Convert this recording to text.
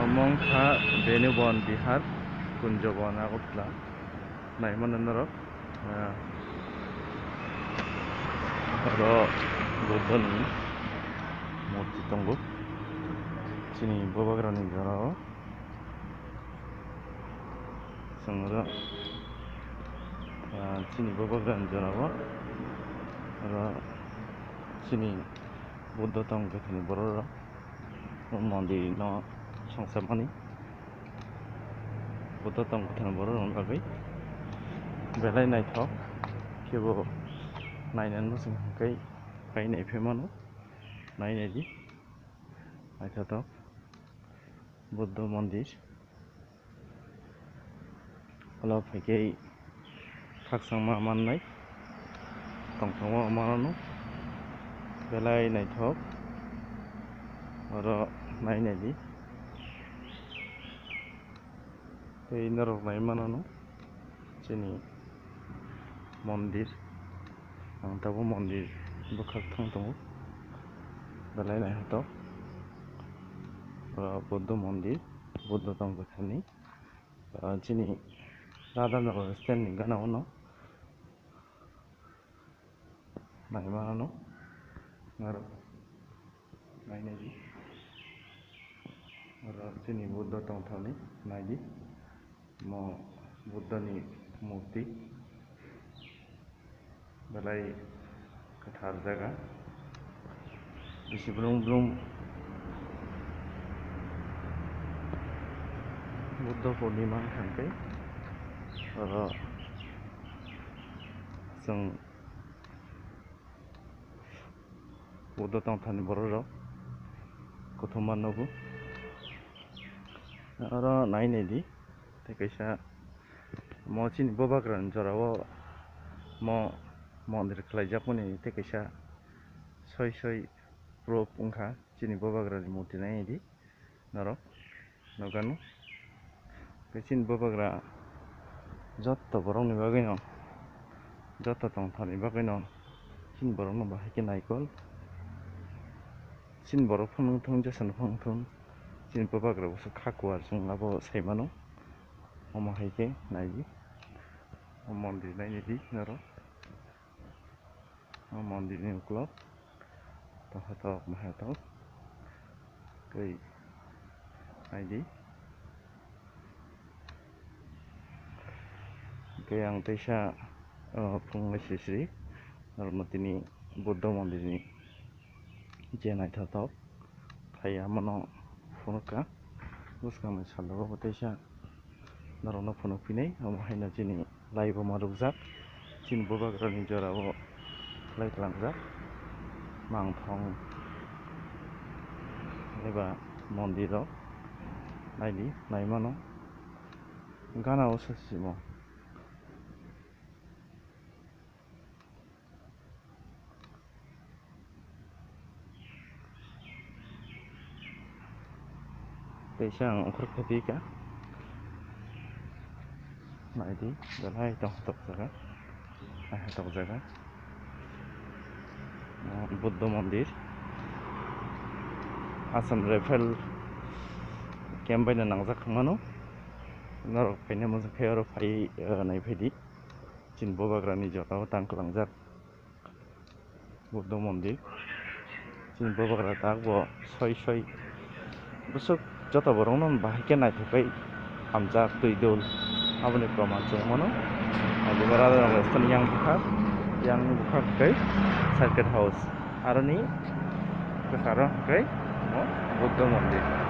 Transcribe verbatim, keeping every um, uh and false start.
Mongkha Benubon Bihar, Kunjobon Agartala. Naimano norok, ah, oro Buddhani murti tongo. Chini Bubagrani jorao. Chwng oro, ah, chini Bubagrani jorao oro chini Buddha tong kwthani borok rok o mondir no songchapmani. Buddha tong kwthani borok rok bagwi belai naithok khe bo nainani muchung hwnkhe painai phai mano, nainai di naithotok. Buddha mondir. Ulo phaikhe khakchangma mannai, tongthokma mano, belai naithok, oro nainai di. Tei norok nai mano no chini mondir, ang tabuk mondir bwkhak thang tongo, belai naithotok. Oro Buddha mondir, Buddha tong kwthani, ah, chini Radhanagar stand ni gana o no. Nai mano norok, nainai di. Oro chini Buddha tongthokni nai di. Mo Buddhani murti belai kwthar jaga, bisi blung blung. Buddha Purnima hwnkhe oro chwng Buddha tongthani borok rok kuthuma nugo. Oro nainai di, tei kaisa mo chini Bubagrani jorao mo mondir khlaijakmani tei kaisa soi soi proof wngkha chini Bubagrani murti nainai di. Norok nukgano. Tei chini Bubagra jotto borokni bagwino, jotto tongthokni bagwino chini borokno bahai khe naikol. Chini borok phano wngthung, jesano phano wngthung, chini Bubagra bwswk kha kuwar chwng abo sai mano. Omo hai khe nai di, o mondir nainai di norok. O mondirni uklok tongthok tongthok tei nai di. Hwnkhe ang teisa, o, phunuknai sri sri norokno tini Buddha mondirni je naithothok. Phai amano phunukha. Bwskangni salo bo teisa norokno phunuk phinai, omo haino chini live-o ma rwkjak. Chini Bubagrani jorao khlai tlangjak mangthong eba mondir rok. Naidi, naimano gana o sasimo. Teisa ang ukhur khepi ka. Naidi, belai tongthok jaga. Naithotok jaga. Buddha mondir. Assam Rifle camp bai no nangjak mano. Norok phaina muchung khe oro phai, eh, nai phaidi. Chini Bubagrani jora o tang kwlangjak Buddha mondir. Chini Bubagra tak bo soi soi bwswk joto borokno bahai khe naithok khe hamjak twi dol, aboni proman chwng mano. Abo Radha Nagar restaurant yang bwkhak, yang bwkhak khe Circuit House, aroni kwcharo khe Buddha mondir.